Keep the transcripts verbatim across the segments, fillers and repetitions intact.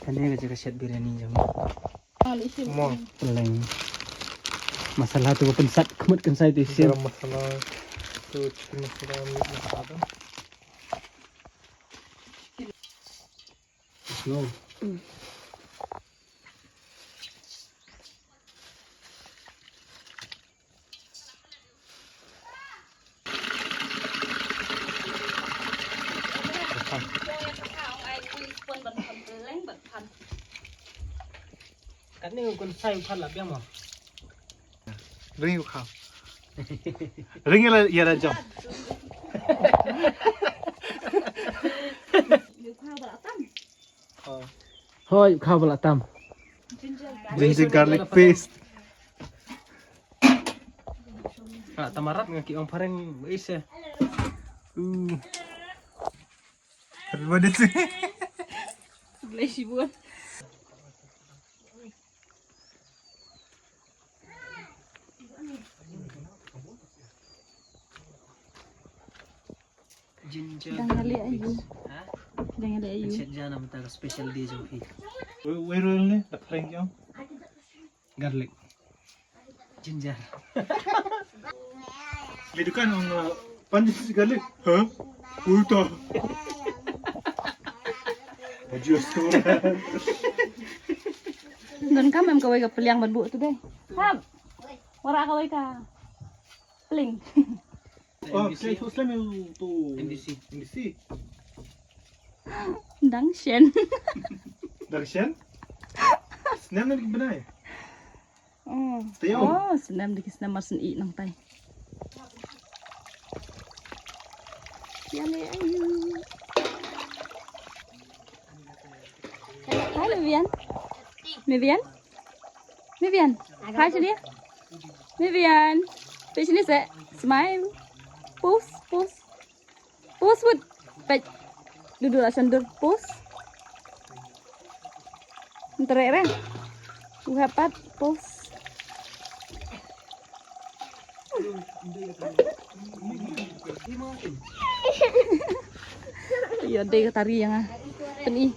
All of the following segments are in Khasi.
Kane ka jaka shet biryani jong. Mo. Leng. Masala tu pynsat khmat kan sai tu shet. Garam masala, tu chicken masala, meat masala tu. Slow. Kat ni kun sai phan la biang mo. Ring u khau. Ring ïa la, ïa la jong. Hoi, khau ba la tam. Ginger garlic paste. Ah, tamarat nga ki ong phareng ba ise. Uh. Everybody see. Bless you, boy. Ginger. Dang ngali garlic ayu. Paste. Ha? Dang ngali ayu. Shet jan am ta special day jong phi. Wei, wei rul ni, da prank jong. Garlic. Ginger. Li dukan ong, uh, pan jis garlic. Ha? Ulta. Baju astur. Don kam em kawei ka peliang ban buh tu dei. Hap. Wara kawei ka peling. Oh, N B C. Kei tu slem tu. N B C. N B C. Dang shen. Dang shen? Snem na dik benai. Oh. Tayo. Oh, snem dik snem mar sen i nang tai. Yale ayu. Hi, Vivian. Vivian. Vivian. Hi, sini. Vivian. Peit sini se. Smile. Pose, pose. Pose wut. Peit. Duduk lah sendur. Pose. Ntere re. Uhapat. Pose. Yo dei ka tari yang ah. Peni.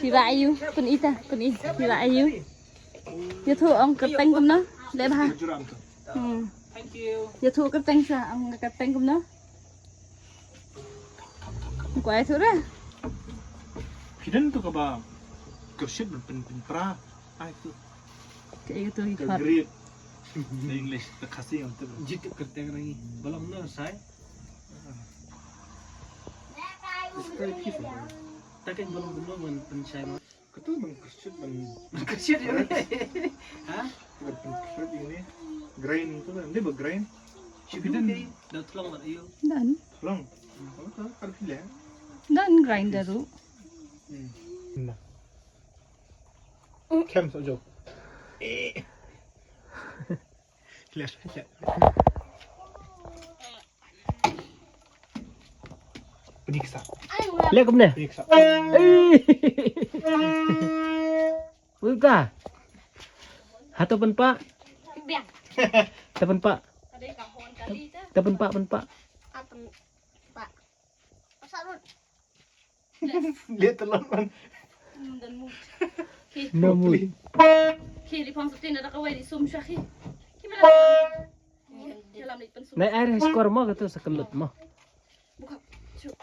Tira ayu. Peni ta. Peni. Tira ayu. Ïathuh ong kyrteng kumno? Leh bha. Hmm. Ïathuh kyrteng sa ong kyrteng kumno? Ko ai tu re. Phi don tu kaba kyrshit ban pyn, pynpra. Ai tu. Ka ai tu ka i khot. Great. Na English, ta Khasi ngam tip. Jitu kyrteng rangi. Balong no sai. It's very peaceful. Ta kan balong no ban pynshai ma. Katu ban kyrshit ban kyrshit ïa ni. Ha? Ban kyrshit ïa ni. Grind tu kan. Dia ba grind. Shi bidin ni. Da thlong kat ayu. Dan. Thlong. Oh, tu kan pile. Dan grinder tu. Hmm. Nah. Kem so jo. Eh. Lihat, lihat. Periksa. Lihat ke mana? Periksa. Eh. Buka. Hato pynpah. Biang. Hato pynpah. Hato pynpah, pynpah. Hato pynpah. Pasal rut. Lihat telur man. Hmm, dan mut. Ki. No mut. Ki di pang sutin ada kawai di sum syakhi. Ki mana? Dalam di pensum. Nai air skor mo katu sekelut mo. Buka. Cuk.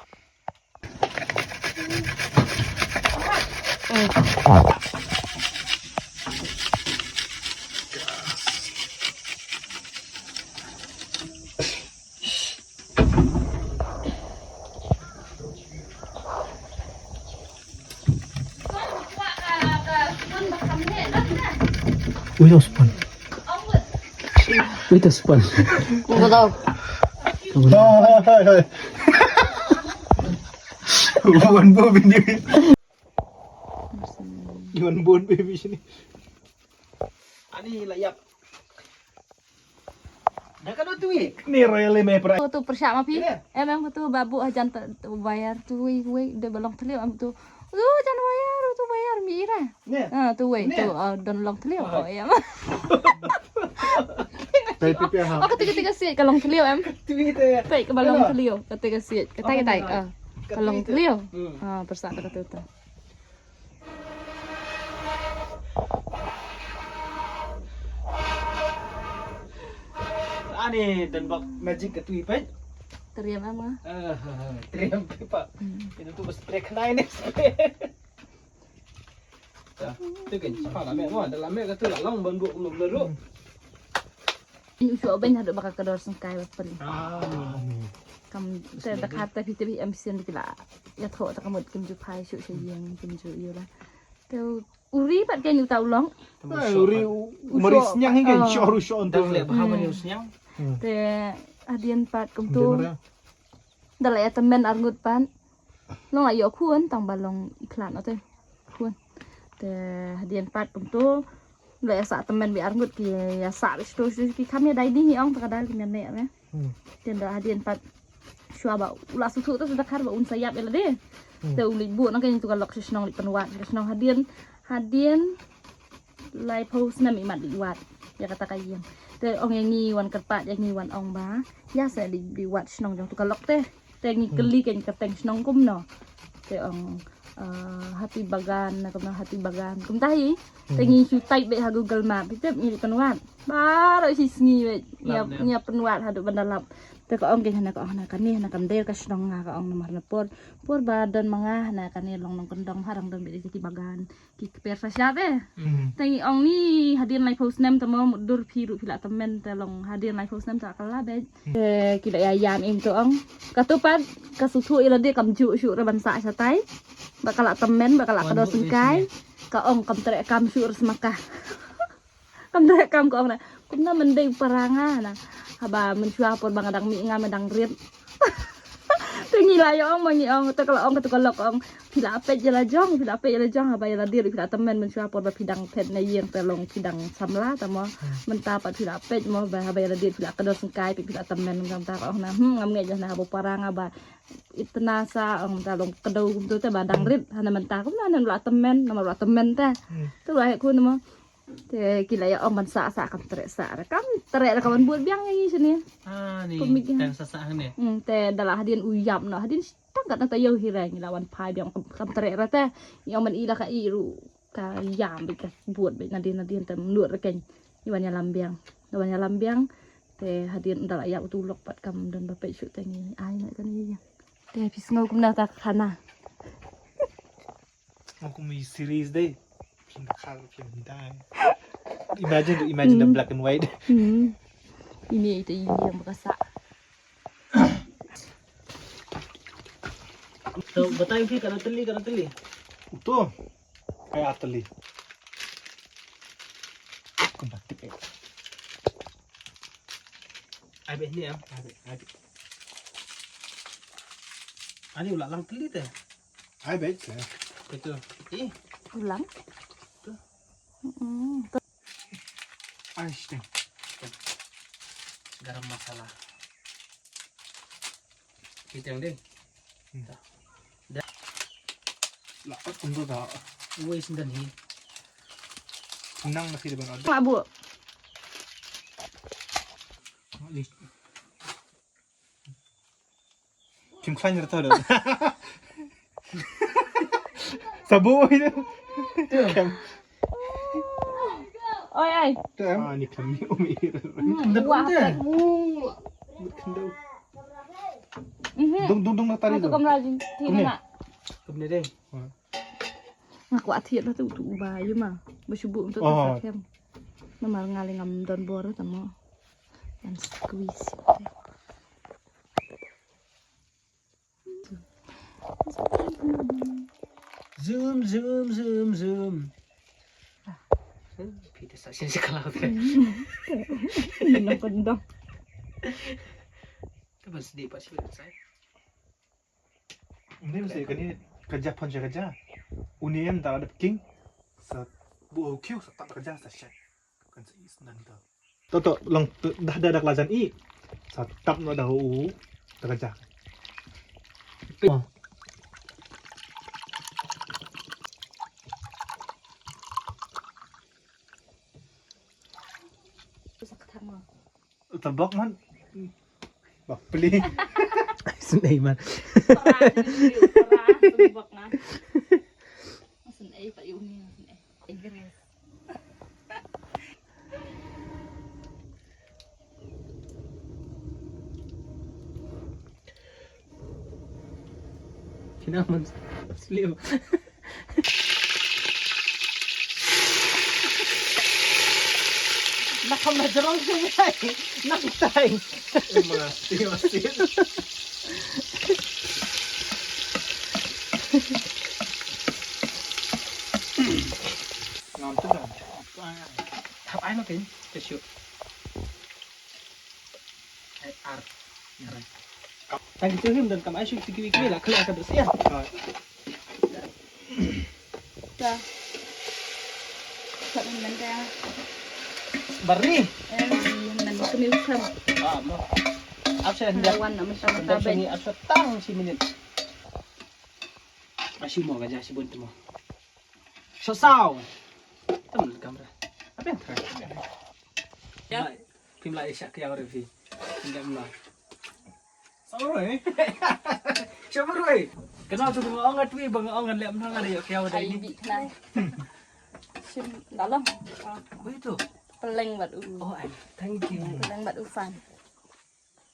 Ui, to spoon. Ui, to spoon. Kau tahu. Wan bo bini. Wan bo baby sini. Ani layap. Dah ka dua tu, eh? Ni royal ni, meh, pra. Tu, tu, pyrshah ma phi. Em, em, tu, babu, hajan, tu, wire, tu, wei, wei, de ba long thliew, em, tu. Tu, hajan wire, tu, wire, mi ira. Ah, tu, wei, tu, ah, don long thliew, oh, em. Tapi, tapi, ha. Oh, kata, kata, kata, ka long thliew, em. Tu, tu, ya. Tapi, ka ba long thliew, kata, kata, ah. Ka long thliew. Ah, pyrshah, kata, kata, tu. Ani dan bak magic ka tui peit. Teriam ama. Ah, teriam peit pa. Hmm. Ina tu bas trek nai ne. Ta, tu kan pa la me mo, da la me ka tu la long ban buk lum la ru. Ni u shu ben hadu baka ka dor sengkai ba peli. Ah. Kam te da kata phi te phi em sien ki la. Ya tho ta ka mut kim ju phai shu sha ïing kim ju ïa la. Te u ri pat ken u ta u long. Eh, u ri u mari sniang hi ken, ah, shoh ru shoh. Dang leh bha ban ïa u sniang. Hmm. Te hadien pat kumtu. Da la ïa tymmen arngut pat. Long la ïoh khun tang ba long i khlad no te. Khun. Te hadien pat kumtu. La ïa sah tymmen bi arngut ki ïa sah bi shu shu ki kham ïa dai di hi ong ta ka dal ki men ne ne. Hmm. Te da hadien pat. Shuwa ba u la suthu te sa da khar ba un sa ïap ïa lade. Hmm. Te u leit buh na ka ïing tu ka lok sha shnong leit pynwad sha shnong hadien. Hadien. Laiphew snem imat dei wad ïa kata ka ïing. Te ong ïa ngi wan kyrpad ïa ngi wan ong ba ïa sa dei, dei wad shnong jong tu ka lok te. Te ngi kylli ka kyrteng shnong kumno. Te ong, eh, Hati Bagan na kumno Hati Bagan. Kumta hi. Te ngi shu type beit ha Google Map. Te ngi pynwad. Baroh shi sngi beit. Ngi ïa pynwad haduh ban da lap. Te ka ong ka hana ka ong hana kane hana kam dei ka shnong nga ka ong namar na por. Por ba don ma nga hana kane long nongkyndong ha dang don beit Hati Bagan. Ki kper sa sha te. Hmm. Te ngi ong ni hadien laiphew snem te mo mutdur phi ruh phi la tymmen te long hadien laiphew snem te ka la beit. Hmm. Te ki la ïa ïam im to ong. Katu pat ka suthu ïa lade kam ju shu re ban sa shatai. Ba ka la tymmen ba ka la ka dor sengkai. Ka ong kam treh kam shu re sma ka. Kam treh kam ka ong na. Kumna men dei para nga na. Haba mynshuwa por ba nga dang mih nga me dang rit. Te ngi la ïa ong ma ngi ong te ka la ong ka tu ka lok ong phi la peit ïa la jong phi la peit ïa la jong haba ïa la dei phi la tymmen mynshuwa por ba phi dang phet na ïing te long phi dang samla ta mo. Hmm. Mynta pat phi la peit mo ba haba ïa la dei phi la ka dor sengkai phi la tymmen ngam ta ka ong na hmm ngam ngeit na haba para nga ba itna sa ong ta long ka dor kumtu te ba dang rit hana mynta kumna nan la tymmen namar la tymmen te. Hmm. Tu la he kun mo. Te ki la ïa ong ban sah sah kam treh sah re kam treh re ka ban bud biang ïa ngi shane. Ah ni. Tang sah sah ne. Hmm, te da la hadien u ïap noh hadien tang kat na ta ïew hi re ngi la wan phai biang kam, kam treh re te. Ïa ong ban i la ka i ruh ka ïam beit ka bud beit nadien nadien te mlut re ken. Ïa wan ïalam biang. Ïa wan ïalam biang. Te hadien da la ïap u tu lok pat kam don ba peit shuh te ngi ai na kane ïa. Te phi sngew kumna ta khana. Mo kum i series dei. Phin khal phin dai. Imagine, imagine the black and white. Hmm. Ini ita ini yang bekas. To batai phi kana teli kana teli. Uto. Kai ateli. Kumbatik eh. Ai bet ni am. Ai bet. Ai bet. Ani ulah lang teli te. Ai bet ke. Betul. Ih. Ulang. Tuh. Mm-mm. Ai sting. Garam masala. Kita yang deh. Hmm. Dah. Lah, kat kumtu dah. Wei sendal hi. Nang nasi depan ada. Mak bu. Mak ni. Kim khlaiñ rta da. Sabo ïa. Kam. Oi ai. Kam. Ah, ni kam ni umi. Hmm, wah. Dong dong dong na tari. Atu kamra jin ti na. Kumne deh. Nga kwah thied lah tu tu ba ïa ma. Ba shu buh tu tu sa thiam. Namar nga leh ngam don bor tamo. Ngan squeeze. Zoom zoom zoom zoom. Phi te sa sien si kalau te. Ni nongkyndong. Te ban sdih pat sdih pat sai. Uni mesti kani kerja pun kerja. Uni em tak ada king. Sa bu kiu sa tak kerja sa shet. Kan sa is nan ta. To to long dah dah dah lajan i. Sa tap no dah u tak kerja. Tabok man. Bak peli. Snei man. Naman slip. Nakamajrong siya, ay. Nakatay. Masti, masti. Ngam tu dah. Hap ai makin. Tissue. Ai ar. Tang ki tu him don kam ai shu tiki wiki la khleh ka bers ya. Ta. Kat nan ta. Bari. Eh, nan kami usam. Ah, mo. Apsa dia. Wan nak mentah mentah. Apsa tang si minit. Ashi mo ka ja shi bun tu mo. Sosau. Tam kamera. Apa yang try? Ya. Phim la isha kiaw re phi. Enggak mula. Sorry. Siapa Roy? Kenal tu dengan orang tu bang orang lem nang ada yok kiaw dah ini. Ai bi khnai. Shim dalam. Apa itu? Peleng bad u. Oh, thank you. Peleng bad u fan.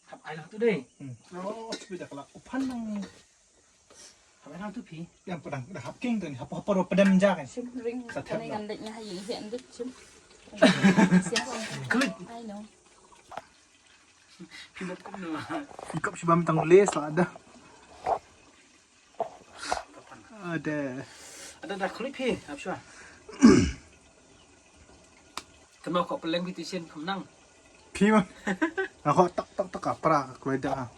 Hap ai lang tu dei. Hmm. Oh, tu dah kelak. U fan nang. Hap ai lang tu phi. Yang pedang dah hap king tu ni. Hap hap ro pedam ja kan. Shim ring. Sa thep kane lah. Ngan lek nya ha ïing hi andik shim. Siapa? Good. I know. Phi bok kum no. Ikop shibam tang le sa ada. Ada. Ada dah klik phi, ap shwa. Kena kok peleng phi tisin kemnang. Phi ma. Aku tak tak tak apa aku dah.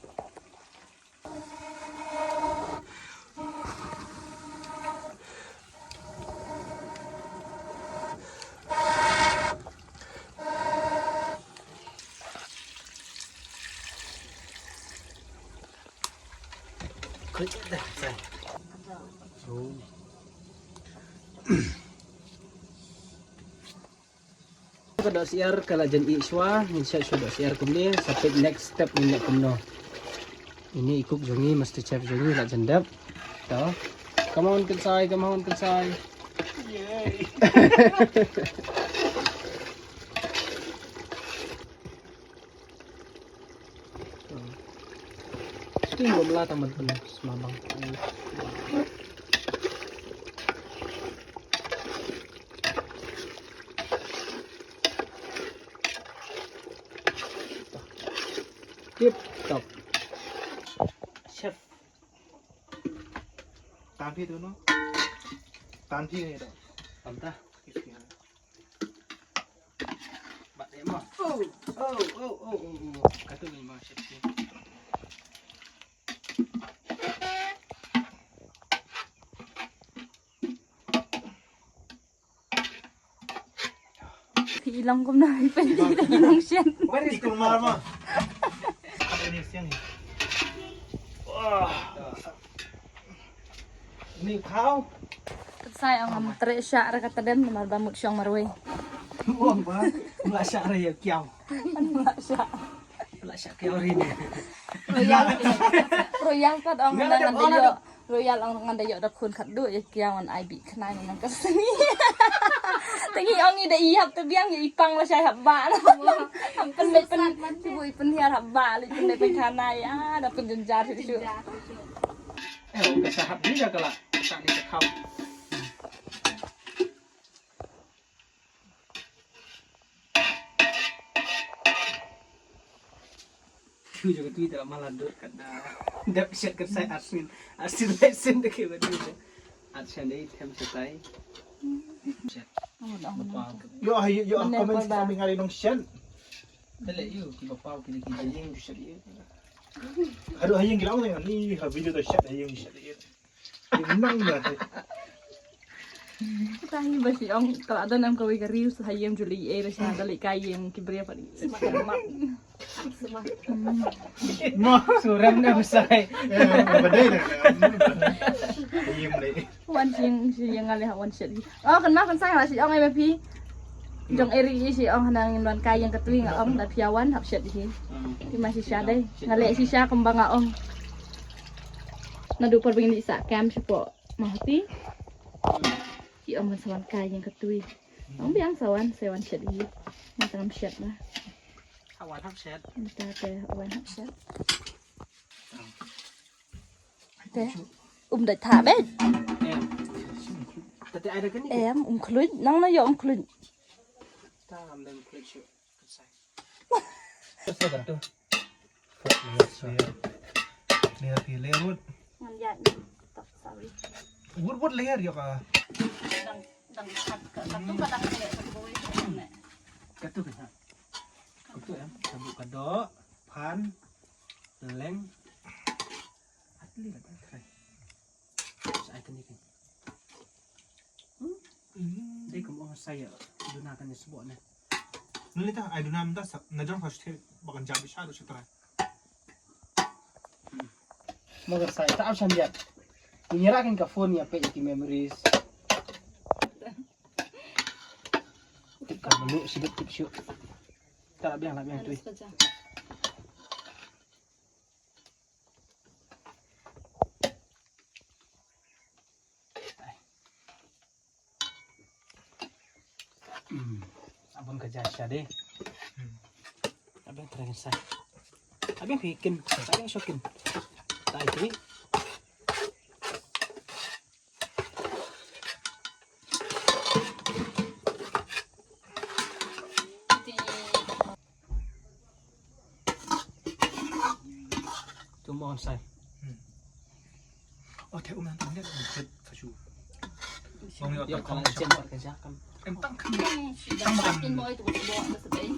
Klik dah, sayang. Oh. Ka dohsyiar ka la jan ih shwa, ngin shah shuh dohsyiar kumne, sa peit next step ngin leh kumno. Ine i cook jong ngi, master chef jong ngi la jan dep. To. Come on, Kynsai, come on, Kynsai. Yay. Sting bom la tang ban pynlong sma bang. Tip top. Chef. Tan phi tu no? Tan phi ni tu. Anta. Bat deh mo. Oh, oh, oh, oh, oh, oh. Katu ni mo, chef. Phi i long kumno, phi pynti da ki nongshet. Where is Kumar ma? Wah. Ni khaw. Kynsai ong ngam treh shah ra ka tdem namar ba mut shong marwei. Ong ba, ong la shah ra ïa kiaw. Ong la shah. Ong la shah kiaw ri ni. Royal. Royal pat ong ngan dei ïoh. Royal ong ngan da ïoh da khun khatduh ïa kiaw ngan ai bih khnai ngan ka sngi. Te ngi ong ngi da ïap te biang ïa i pang la shai hap ba. Hap pynleit pyn, i pynhiar hap ba leit pynleit pynkhana ïa da pynjynjar shuh shuh. Eh, ka shah hap ni da ka la. Ka shah ni ka kham. Shu jong ka tui da mala dur kat da. Dep shet kat sai arsin. Arsin lai sin da ke ba tui da. Arsin dei them setai. Shet. Yo, ayo, yo, comment sa mi ngai nong shen. Dale yu ki ba pau ki da ki jing shet yu. Aduh, hayeng gila ni ha video da shet hayeng shet yu. Nang ba. Tahi ba shi ong ka la don em kawei ka riu sa hayem juli e da shi da lei ka yem ki bria pa. Mo suram ne ba sai. Eh, ba dei da. Hayem lei. Wan sing shi yang ale wan shet. Oh kan ma kan sai ha shi ong ai ba phi. Jong eri i shi ong hanang ngan wan ka yang ka tui nga ong da phi wan hap shet hi. Ki ma shi sha dei. Nga leh shi sha kumba nga ong. Naduh por ba ngin ïa sah kam shapoh Mawhati. Ki ong ngan sa wan kai ïa ka tui. Ong biang sa wan, sa wan shet ïa. Mynta ngam shet na. Sa wan hap shet. Mynta te wan hap shet. Te. Um dei tha beit. Em. Tati ai da kani. Em, um khluit. Nang na ïa um khluit. Ta am dei um khluit shu. Sai. Sai da tu. Layer, layer, layer, layer wood. Ngan ïa ni. Tak, sorry. Wood, wood layer ïa ka. Dang, dang kat ka. Katu ka dah kena. Katu ka dah kena. Katu em. Sabuk ka doh. Pan. Leng. Atli ka dah. Sa ai kane kane. Hmm. Dei kum ong sa ïa duna kane sboh ne. Nuli ta ai duna mynta sa na jong sa shthe ba kan jam sha do sha trai. Mo ka sa ta ap shan ïa. Ngi ra kan ka phone ïa peit ki memories. Tip ka melu sibit tip shu. Ta la biang la biang tui. Hmm. Abang kerja sya deh. Hmm. Abang try sa. Abang bikin, abang shokin. Tai tu. Tu mo sai. Hmm. Oh, te um nang tang dia kit ka shu. Bang yo ta kong chen par ka ja kam. Em tang kan. Tang makan. Tin mo itu ko bo ta sedai.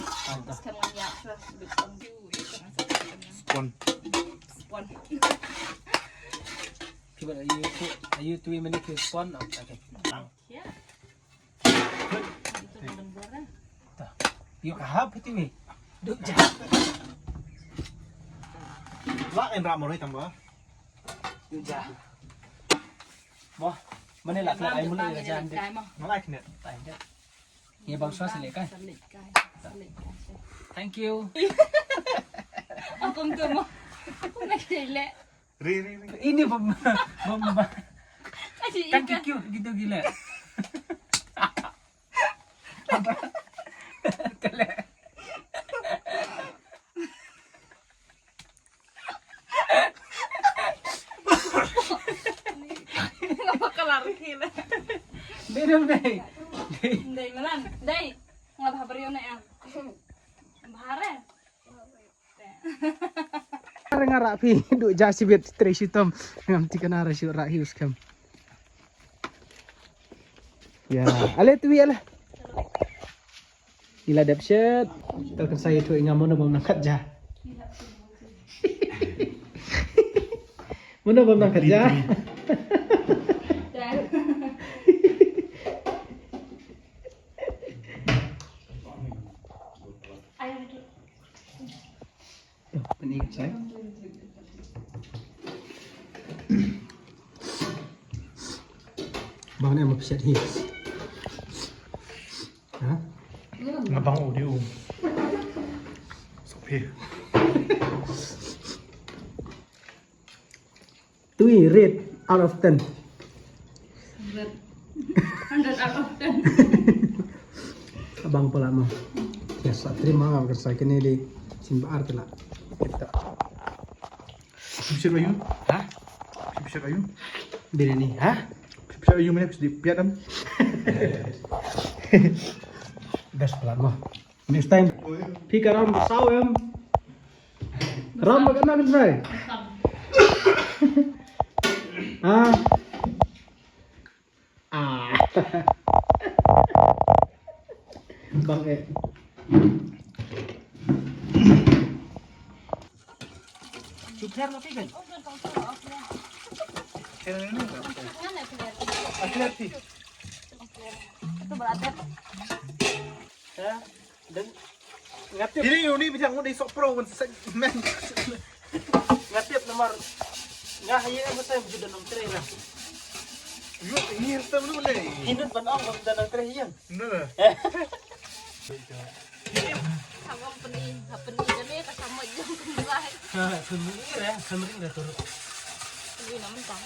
Sekarang ya shu bit tang. Spon. Spon. Kiba ayu tu, ayu tu mani ki spon. Okay. Ya. Yo ka hap ti mi. Duk ja. La en ra mo roi tang ba. Duk ja. Mo, mane la ka ai mun ga jan de. Mo la kne. Tai de. Ye bang swa sele kai. Thank you. Akum tu mo. Aku nak sele. Ri, ri, ri. Ini bom, bom, bom. Kasi kan ikan. Cute gitu gila. Apa? Tele. Ngapa kelar gila? Dei, dei, dei. Dei, malan. Dei. Ngapa habar yo na em? Bahare. Nga rah phi, duk ja shibit, trei shitom. Ngam ti kana rah shu rah hi u skhem. Ya, ale twi ale. Ila dep shet. Tal kan sa ïathuh ïa nga mano bym nang khat ja. Mano bym nang khat ja. Pynïeng seh. Bang ne ma psiat hi. Ha? Nga bang audio. Sopi. Twi, rate out of ten. Hundred. Hundred out of ten. Abang pala ma. Ya sa terima nga ka sa kene di sin ba ar kala. Kita. Sip sip ayu. Ha? Sip sip ayu. Biryani, ha? Sip sip ayu mana di piat am. Best pala ma. Next time. Phi ka ram saw em. Ram ba ka na ka try. Ah. Ah. Bang eh. Cukup na phi kan? Kira ni. Ngan na clear. Ah, clear phi. Itu berada. Ya. Dan ngatip. Ini uni bijak mau di sok pro wan sek men. Ngatip nomor. Nga haye em betai ju da nong tre na. Yo, ini rasa mana boleh? Hindut ban ong ban da nong tre hiang. Benar lah. Sabam peni, ha peni kami ka sama jong peni lai. Ha, peni re, peni re turut. Peni namen tang.